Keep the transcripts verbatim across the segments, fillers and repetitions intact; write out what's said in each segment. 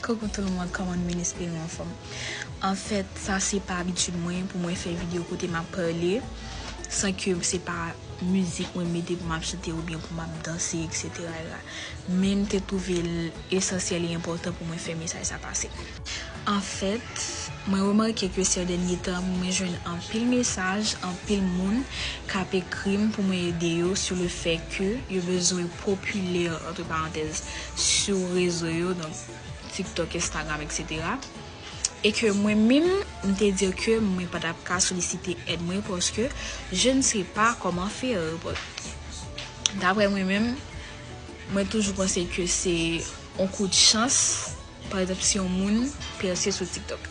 Coucou tout le monde, kòman nou ye? Espere nou anfòm. Anfèt, sa se pa abitid mwen pou mwen fè videyo kote m ap pale san ke se pa mizik mwen mete pou m ap chante oubyen pou m ap danse, etsetera. Men m te twouve l esansyèl e enpòtan pou mwen fè mesaj sa pase. Anfèt, mwen remake ke sè dènye tan mwen jwenn anpil mesaj, anpil moun k ap ekri m pou mwen ede yo sou le fè ke yo bezwen popilè, antre parantèz, sou rezo yo, donk TikTok, Instagram, etsetera. E ke mwen menm, m te di ke mwen pa t ap ka solisite èd mwen paske je ne sais pas comment faire. Daprè mwen menm, mwen toujou panse ke se yon kou de chans, pa egzanp, si yon moun pèse sou TikTok.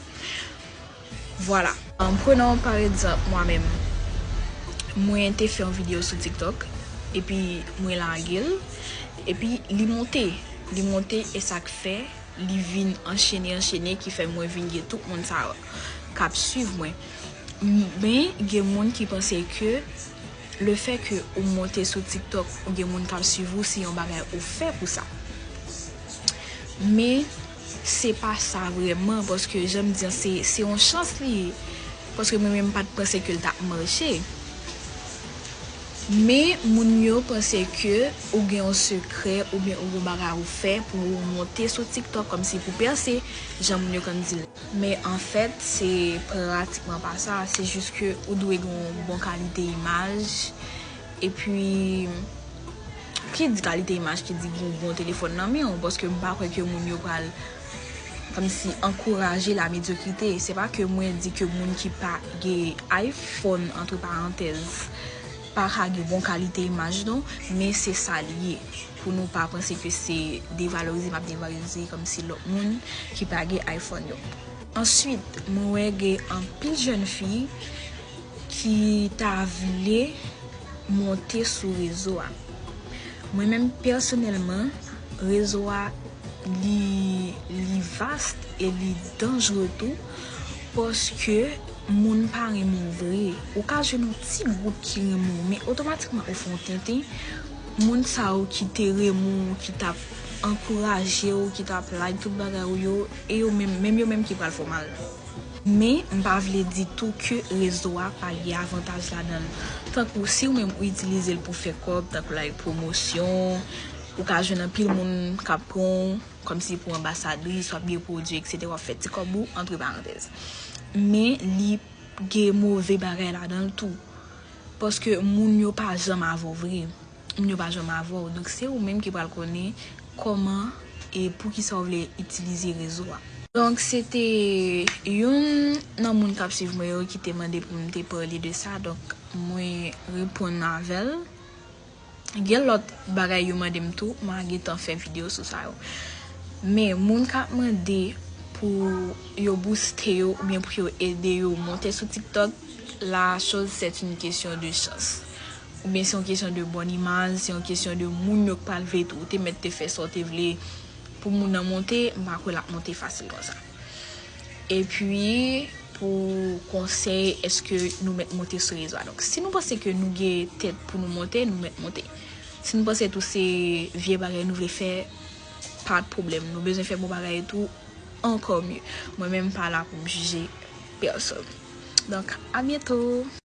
Vwala. An prenan pa egzanp mwen menm, mwen te fè yon videyo sou TikTok, epi mwen lage l, epi li monte. Li monte, e sa k fè li vin anchene, anchene, ki fè mwen vin gen tout moun sa yo k ap swiv mwen. Men gen moun ki panse ke le fè ke ou monte sou TikTok, ou gen moun k ap swiv ou, se yon bagay ou fè pou sa. Men se pa sa vrèman, paske jan m di an, se, se yon chans li ye. Paske mwen menm m pa t panse ke l t ap mache. Men moun yo panse ke ou gen yon sekrè oubyen ou gen yon bagay ou fè pou ou monte sou TikTok kòmsi pou pèse, jan moun yo konn di l. Men anfèt, se pratikman pa sa. Se jis ke ou dwe gen yon bon kalite imaj. Epi, ki di kalite imaj ki di gen yon bon telefòn nan men w, paske m pa kwè ke moun yo pral kòmsi ankouraje la medyokrite. Se pa ke mwen di ke moun ki pa gen iPhone, antre parantèz, pa ka gen bon kalite imaj non, men se sa li ye. Pou nou pa panse ke se devalorize m ap devalorize kòmsi lòt moun ki pa gen iPhone yo. Answit, mwen wè gen anpil jèn fi ki ta vle monte sou rezo a. Mwen menm pèsonèlman, rezo a li, li vast e li danjre tou, paske moun pa renmen w vre. Ou ka jwenn yon ti gwoup ki renmen w, men otomatikman ou fè yon tenten, moun sa yo ki te renmen w, ki t ap ankouraje w, ki t ap like tout bagay ou yo, e yo menm, menm yo menm ki pral fè w mal. Men, m pa vle di tou ke rezo a pa gen avantaj ladan l. Tankou si ou menm ou itilize l pou fè kòb, tankou like pwomosyon, ou ka jwenn anpil moun k ap pran w kòmsi pou anbasadris, w ap gen pwodui, etsetera, w ap fè ti kòb ou, antre parantèz. Men li gen move bagay ladan l tou. Paske moun yo pa janm avè w vre. Moun yo pa janm avè w. Donk, se ou menm ki pral konnen kòman e poukisa w vle itilize rezo a. Donk, se te youn nan moun k ap swiv mwen yo ki te mande pou m te pale de sa. Donk, mwen reponn avè l. Gen lòt bagay yo mande m tou, m a gentan fè videyo sou sa yo. Men, moun k ap mande pou yo booste yo oubyen pou yo ede yo monte sou TikTok, la chose c'est une question de chance. Oubyen se yon kesyon de bòn imaj, se yon kesyon de moun yo k pral vle tou. Ou te mèt te fè sa w te vle pou moun nan monte, m pa kwè l ap monte fasil konsa. Epi, pou konsèy, èske nou mèt monte sou rezo a? Donk, si nou panse ke nou gen tèt pou nou monte, nou mèt monte. Si nou panse tou se vye bagay nou vle fè, pa de pwoblèm. Nou bezwen fè bon bagay tou, ankò mye. Mwen menm m pa la pou m jije pèsonn. Donk, a byento!